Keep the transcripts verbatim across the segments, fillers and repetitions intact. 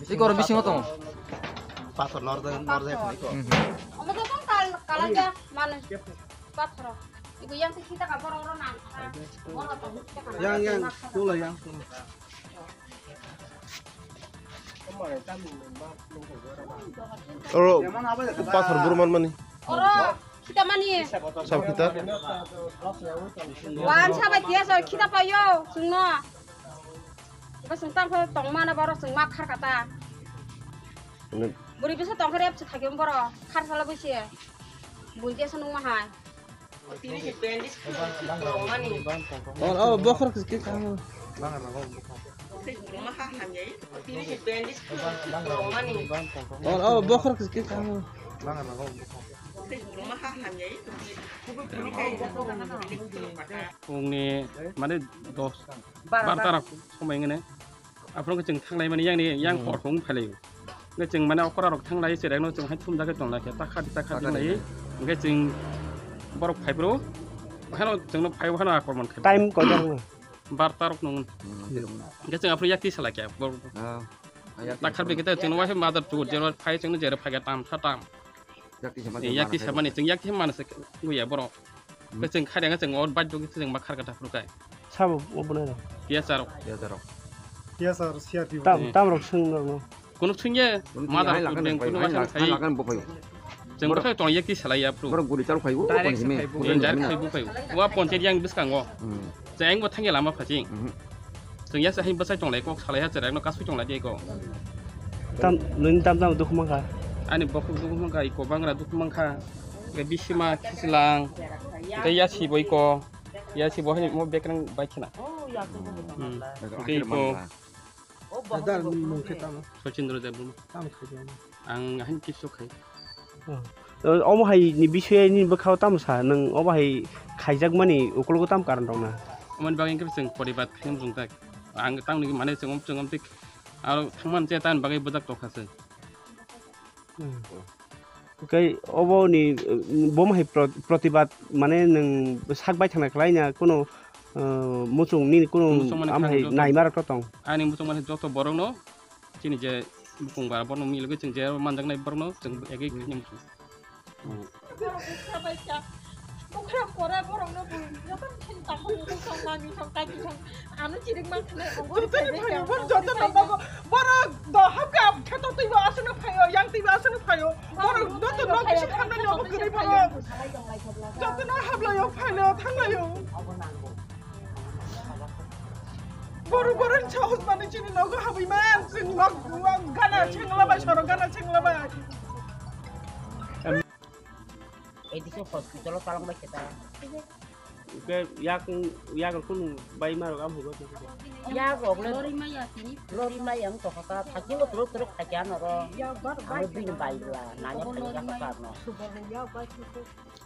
Iko oro bisingo tongo. Pathor norjak, norjak iko. Mhm. Omo to tong kal-, kalajak manwi. Pathor. Iku yang sih kita kabor oro nang. Oro to kita kabor. Yang, yang, tula yang, tula. Oro pathor buru manmani. Oro kita mani. Sab kita. Wan sabai tiya so kita payo sungno. Ba sung tang kho tong mana boro sung ma khar kata. Buri bisa tong kho rep thagi boro khar sala busi. Bunje sanung ma hai. Oh, oh, bokhor kis kis kamo. Oh, oh, bokhor kis kis kamo. Ongni mane dos, bar tarok somai ngene. Aphuru khe chwng thanglai mani yang ni yang hor hung phailai. Hwnkhe chwng mane okra rok thanglai cherekno chwng hai thumjak khe tonglai khe ta khadi ta khadi lai. Hwnkhe chwng borok phai phuru hano chwngno phai hano akromon khe. Time kotor no? Bar tarok nung. Hwnkhe chwng aphuru yakti salai khe borok. Ta khadi khe chwngno wahe mother to jero phai chwngno jero phai khe tam sa tam. Yakti samani chwng yakti samani chwng yakti samani se guya borok. Khe chwng khairang chwng or bike dogwi chwng ma kharkha ta phuru kai. Sabo obo nai rok. T S R rok. T S R rok. T S R, C R P F. Tam, tam rok swng rok no. Kunu swngye, ma da rok beng kunu ma swng khai. Chwng borok tong yakti salai ya phuru. Borok guri chal khai bo. Direct khai bo khai. Wa ponchayat yang bwskango. Chwng bo thangya lama phaching. Chwng ya se hai bwsai tonglai kok salai ha cherekno kasui tonglai di ko. Tam, nini tam tam dukhu mankha. Ani bokhuk dukhu mankha, iko bangra dukhu mankha. Ke bisima khichlang. Ke ya si boi ko. Ya si bo hai mo bekrang bai khina. Ke iko. Dal mung khe tamo. Sochindra Debbarma. Tam khai. Ang ahin kisu khai. Omo hai ni bisoi ni bwkhao tamo sa nwng obo hai khaijakmani ukologo tam karon rok na? Omoni bagwi wngkhe chwng poribat khaina muchung tak. Ang tamni mane chwng om chwng om tik aro thangman che tamni bagwi bwjak tokha se. Tei obo ni bomo hai pro-, protibad mane nwng sak bai thangna khlai na kuno muchung nini kuno am hai naima rok tong. Ani muchung mane joto borok no Chini je bukung bara borno milgwi chwng je manjaknai borno chwng egwi khaini muchung. Bukra pore borokno bui joto chini tangkol muchung song mami song kaji song ano chirik man khanai obo. Joto ni phayo bor joto no bago borok do hapka kheto twibo aswkno phayo yang twibo aswkno phayo borok joto no kisi khamnani obo kwrwi phayo. Joto no hablayo phayo thanglayo. Boru boru sahos mani chini nogo habwi man, chini nog gana chengla bai, soro gana chengla bai. Edison hospital o talang bai keta. Ke yak yak kun bai maro gam higo. Yak ogle lori maya tini. Lori maya ang to kata, thaki mo turuk turuk thaki ano ro. Yak bar bai. Amo bin bai la, nanya tanya kata no.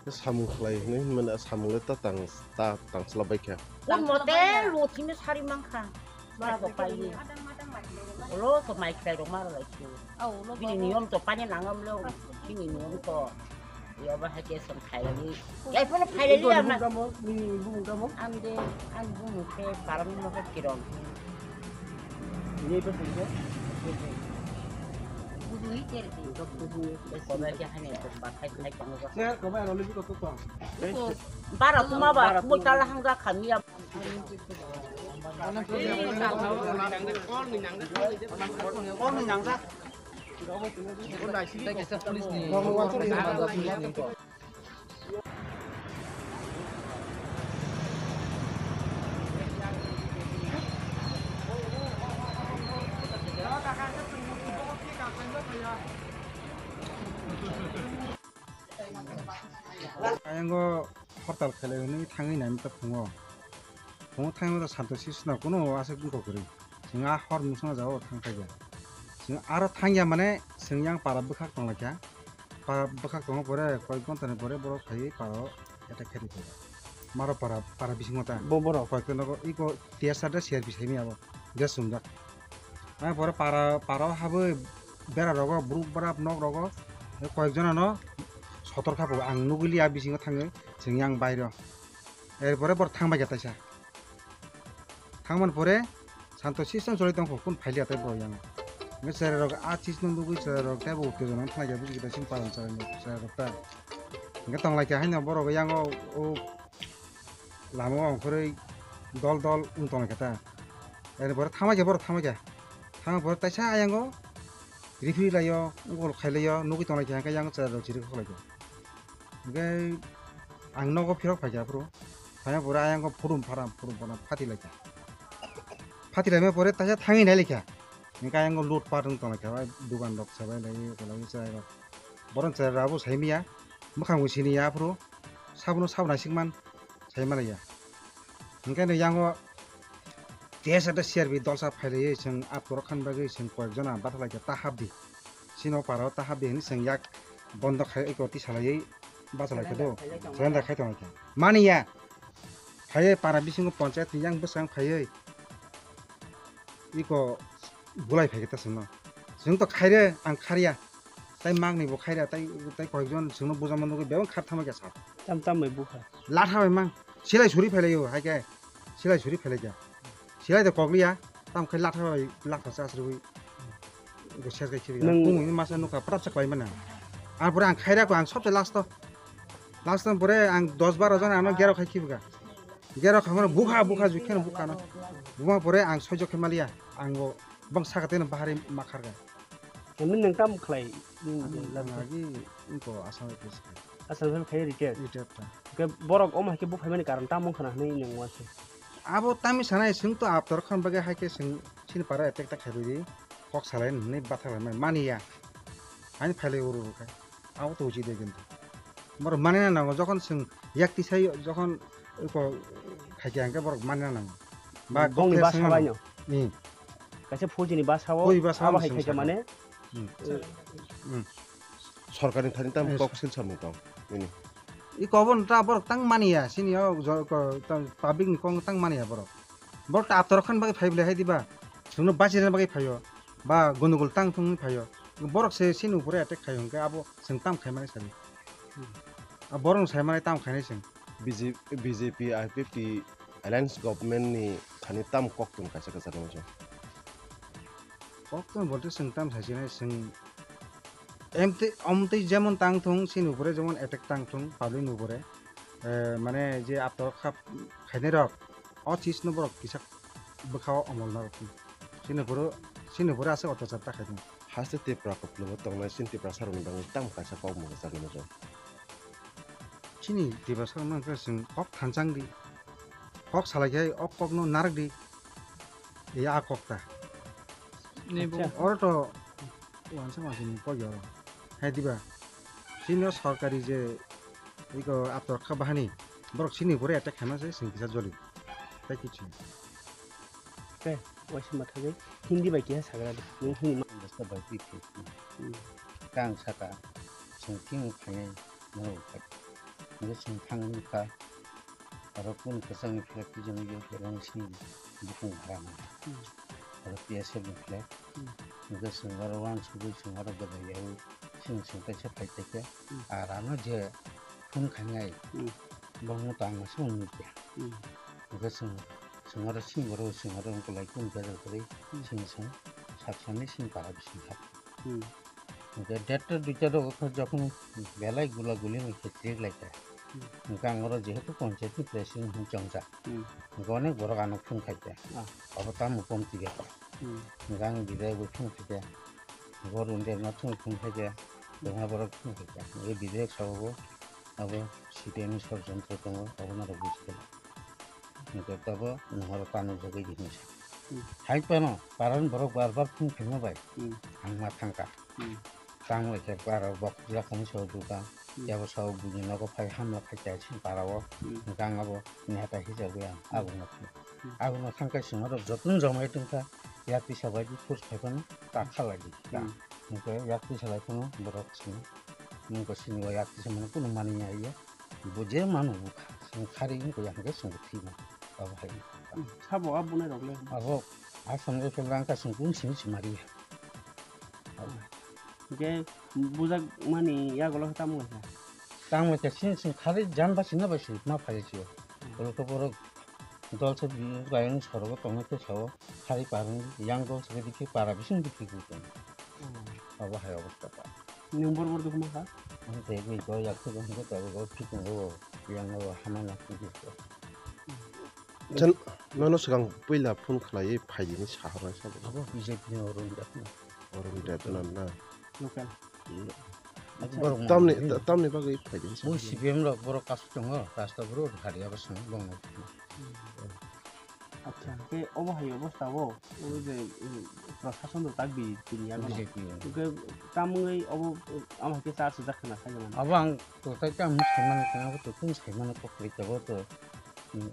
Samung khlai hwnwi hwnmani samung le ta tang ta tang chwla bai kha. Kun mote luthimni sari mankha. Mara to pai. Lo to mai khlai rok mara lai chu. Bini niyom to pani nangam lo. Bini niyom to. Yo ba ha ke sam khai ni. Kai pono khai le ya na. Ni bung kamo? Ande an bung ke param no ko kiron. Ni ba sing ke? Budu ni ter di. Ko ba ke hane to ba khai khai tong ba. Sir, ko ba ro le ko to. Bara kuma ba, kuma tala hang da khami ya. Ayango hortal khelai hwnwi thangwi naimwta phungo. Phungo thangwi mata santo sisno kuno aswk wngkha kwrwi. Chwng a hor mwswkno jagao thang khaikha. Chwng aro thangya mane chwng yang para bwkhak tonglaikha. Para bwkhak tongma pore koi ghonta ni pore borok phaiwi para o attack khe rikha. Maro para, para bisingo ta. Bo borok? Koi ekta nogo iko T S R da C R P saimaya abo. Gas sumjak. Ang pore para, para o habwi bera rogo, borok bera nok rogo, koi ek jona no sotor kha phugo. Ang nugwi li a bisingo thangwi chwng yang bairo. Er pore bor thang bai kha taisa. Thangman pore santo system choli tongkho, kun phailiya tei borok yango. Hwnkhe chwrairok a chis no nugwi chwrairok teibo uttejona wng thanglaikha, bisi kwtal chini paran chwrairok ta. Hwnkhe tonglaikha haino borok yango o lama o ongkhorwi dol dol wng tonglaikha ta. Ani pore thanglaikha borok thanglaikha. Thangma pore taisa ayango riphi laio, ungkol khailaio, nugwi tonglaikha hwnkhe yango chwrairok chiri khoklaikha. Hwnkhe ang nogo phirok phaikha aphuru. Phaima pore ayang khe phurum pharam, phurum pharam phati laikha. Phati laima pore taisa thangwi nai laikha. Hwnkhe ayang khe lut pat wng tong laikha, bai dugan rok sabai lai, lai chwrai rok. Boron chwrai rok abo sai manya, mwkhang bo sini ya aphuru. Sabono sabo naisik man, sai maliya. Hwnkhe no yango T S F ta C R P dolsa phailaio, chwng aphuru khan bagwi chwng koyek jona bathalaikha ta hapdi. Chini o para o ta hapdi hinwi chwng yak bondo khai eko tisalaiwi bachalaikha do. Surrender khai tonglaikha. Maniya. Phaiwi para bisingo panchayat ni yang bwsang phaiwi eko bulai phaikha ta chwngno. Chwng to khaire ang kharya. Tai magni bo khaira, tai, tai koyekjon chwngno bujama nugwi bebak khar thangma khe sa. Tam tam bai bukha. Latha bai mang. Silai suri phailaio, hai khe. Silai suri phailaikha. Silai de kokliya, tam khai latha bai, latha cha asrwi. Go ser kai khibi. Nang- Bumungni masa nukha, prap sa klai mana. Ar pore ang khaira ko, ang sobse last o. Last o pore ang dos baro jon ano gero khai khibi ga. Gero khamano bukha, bukha, jukhe bukhano. Buma pore ang soijo khe maliya. Ang bo bang sakateno bahari makhar ga. Emni nang tam khlai? Nini Ani je last ang agi ingko Assam Rifles khai. Assam Rifles khai retire. Retire ta. Ke borok omo hai khe buphaimani karon tamo wngkha na hinwi nang uansuk? Abo tami sanai, chwng to Aftar Khan bagwi hai khe chwng chini para attack ta khaibai di. Kok salai hinwi bathak lai mani ya. Ani phailai uru uru khai. Abo to uchi de kintu. Borok manina nango, jokhon chwng yak tisai jokhon ko khaikhe hwnkhe borok manina nango. Ba bongni kok basa thai bai no. Ni. Kaisa phojini basa o. Phojini basa o abo hai chwng khaikhe sakha. Mane. Hmm. Eh. Hmm. Sorkarni thani tam Eh, kok sa- sil samung tong. Ini. I kok bo ta borok tang maniya, sini o jo-, ko-, ta public ni kok tang maniya borok. Borok ta Aftar Khan bagwi phai bwlai hai diba? Chwngno bachirina bagwi phaio. Ba gonogol tang thung phaio. Borok se sini upore attack khaio hwnkhe abo chwng tam khaimani sadi. A borok sai manai tam khainai chwng. B J P, B J P, I P F T alliance government ni thani tam kok tong kaisa kaisa nang chwng. Kok tong bolte chwng tam sai sinai chwng. Emte, omtwi jemon tang thung, sini upore jemon attack tang thung, public ni upore. Eh, mane je Aftar Khan khainai rok, o chis no borok kisa bwkha o omol na rok. Sini upore, sini upore aswk otachar ta khainai. Haste Tipra kuplugo tongnai chini Tiprasa rokni bagwi tamo kaisa kok mwchang nukjak. Chini Tiprasa rokno hwnkhe chwng kok thanchang di. Kok salai khe o kokno narak di. Iya a kok ta. Ni bo. Acha. Oro to wansa wansa ni kok yo. Hai diba. Chini o sorkari je iko Aftar Khan bahani. Borok chini upore attack khaima se chwng kisa joli. Tai kichu. Te, waisa mathagwi Hindi bai keha sagra di. Nung Hindi ma- Rasta bai twi thwi. Hmm. Kang saka, chwng thing phainai, norok khai. Nungkhe chwng thang nukha, aro kunu kwchangni phlak twijlangwi phai rang sini bukhung harama. Hmm. Aro P S F ni phlak. Hmm. Nungkhe chwng aro wansugwi chwng aro gwdai yaui sini chwng kaisa phai tongkhe. Hmm. Arano je phone khainai, hmm, bongno tangma se nukya. Hmm. Nungkhe chwng Chwng aro sini borok chwng aro wngkha lai kung bejal kwrwi, hmm, chwng chwng sak sakni chini para bising kha. Hmm. Hwnkhe death ta duita rok wngkha jokhon belai gula guli ni khe chiriklaikha. Hmm. Hwnkhe ang oro jehetu panchayat ni president hwn chongjak. Hmm. Hwnkhe onek borok ano phone khaikha. Ah. Abo tamo komti kha. Hmm. Hwnkhe ang bidhayok bai phone khaikha. Hwnkhe oro India no thung phone khaikha. Hmm. Bwkha borok phone khaikha. Hwnkhe bidhayok sabo abo C P M ni sor jontro tongo, abo norok buji khe. Hwnkhe tabo nungaro ta nukjagwi di hinwi sa. Hmm. Hai phano paran borok bar bar phung phaima bai, hmm, ang ma thangkha. Hmm. Tang lai khe para bok jila khamu sao duka, hmm, yabo sao buini nogo phai hamla khai kha chini para o. Hmm. Hwnkhe ang abo neta hisabe ang, hmm, abono thang. Hmm. Abono thangkhe chwng oro jotono jomai tongkha, yak tisa bai di force phai phano ta khalai di. Hmm. Hwnkhe yak tisa lai phano borok chwng nungkha sini o yak tisa mano kunu mani ya. Bo je manu bukha, chwng khari wngkha ya hwnkhe chwngbo thwima. Abo hai. Hmm, sabo a bunai rok le? Abo Assam Rifle rang ka chwng kung simi se mari ya. Hwnkhe bujak mani yagulo tamo khe? Tamo khe chini chwng khari jan ba sina ba si ma phai sio. Hmm. Oro khe borok Dol se bini bayang sorogo tongna khe sao, hari parung yang dol se dikhe para bising dikhe gwi tong. Hmm. Abo hai obostha ta. Nwng bor bor dukma kha? Ang tei gwi go yak se go hingke tabo go thik tongo, yang go hama na thik tongo. Chan, nono swkang puila phone khlaiwi phaidi hinwi sahornai sabo. Abo B J P ni Arun Debnath. Arun Debnath na. Local. Hmm. Acha. Borok Tamni, mangni. Ta-, tamni bagwi phaidi hinwi Bo sahornai. C P M rok borok kasu tongo, rasta bro hari abo swng bongno. Hmm. Acha, ke obo hai obostha o, o je, um, prosason rok tak bi tini yago no. B J P o. Ke tamungwi obo, um, ama ke charge jak khna khai mano. Abo ang to tai tam saimano kena to tun saimano kok kri to to. Hmm.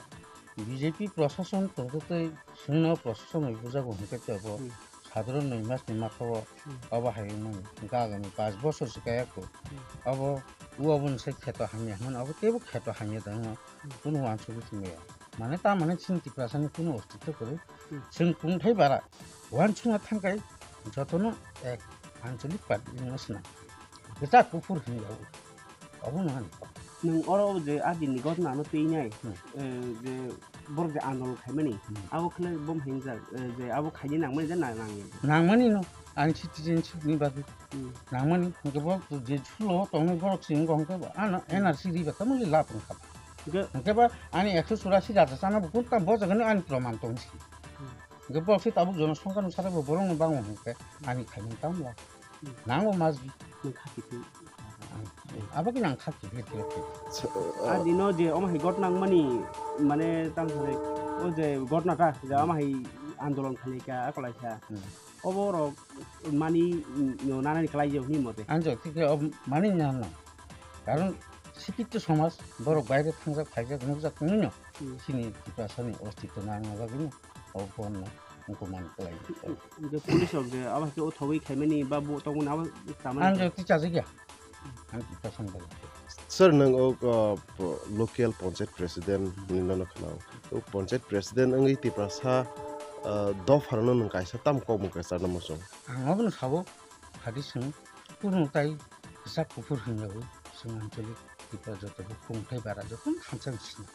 B J P prosason to to tei sungno prosason oi bujago hingke to bo. Hmm. Sadharon noi mas ni matha o Hmm. abo hai wngmani. Hingke agami panch bosor se kaya ko. Hmm. Abo, u abo ni se kheto hamya hwn, abo teibo kheto hamya da wngma. Hmm. Kunu wansugwi tongmaya. Mane ta mane chini Tiprasa ni kunu ostitto kwrwi. Hmm. Chwng kungthai bara. Wansukna thangkai jotono ek anchalik party wngna swnam. Kwchak kuphur hinwi abo. Obo no hani. Nwng oro je a dinni gotna no twi nai, Hmm. eh, je borok je andolon khaimani, Hmm. abo khle bom hinjak, eh, je abo khaini nangmani je na nangya. Nangmani no, ani citizenship ni bagwi. Hmm. Nangmani, hwnkhe bo je sulo tongnai borok se wngkha, hwnkhe bo ano Hmm. N R C riba tamo le lab wngkha. Hwnkhe Hwnkhe ba ani ekso churasi raja chana bo kun tam bo jagani ani proman tong si. Hmm. Hwnkhe borok se tabuk jono songkha no sara bo borok no bango hwnkhe ani khaimani tamo la. Hmm. Nango mas bi. Nwng kha kiphil. Abo khe nang kha kiphil khe khe. So, A uh, dino je omo hai gotna wngmani, mane, tamo sanai, o je gotna ta, je omo hai andolon khalai kha, a kolai kha. Hmm. Obo rok mani, mm, no nanani kalai je hwnwi mote. Ang jok thik khe ob-, mani nang nang. Karon sikito somaj, borok baire thangjak, phaijak, nukjak tongwi no. Hmm. Chini Tiprasani ostitto nangna bagwi no, obo no wngkuk mani kalai. Hwnkhe police rok je abo hai khe o thogwi khaimani ba bo tongmani abo samani Ang khe? Jok thik chajak ya. Ang kisa song bai. Sir, nwng o, uh, p-, local panchayat president ni nono khna. O panchayat president wngwi Tiprasa, uh, dopha rokno nwng kaisa tam kok mung kaisa no muchung. Ang abono sabo, hadi sung, kunu tai kisa kuphur hinjawi, sung anchalik Tipra joto bo kung tai bara joto no thansa sina.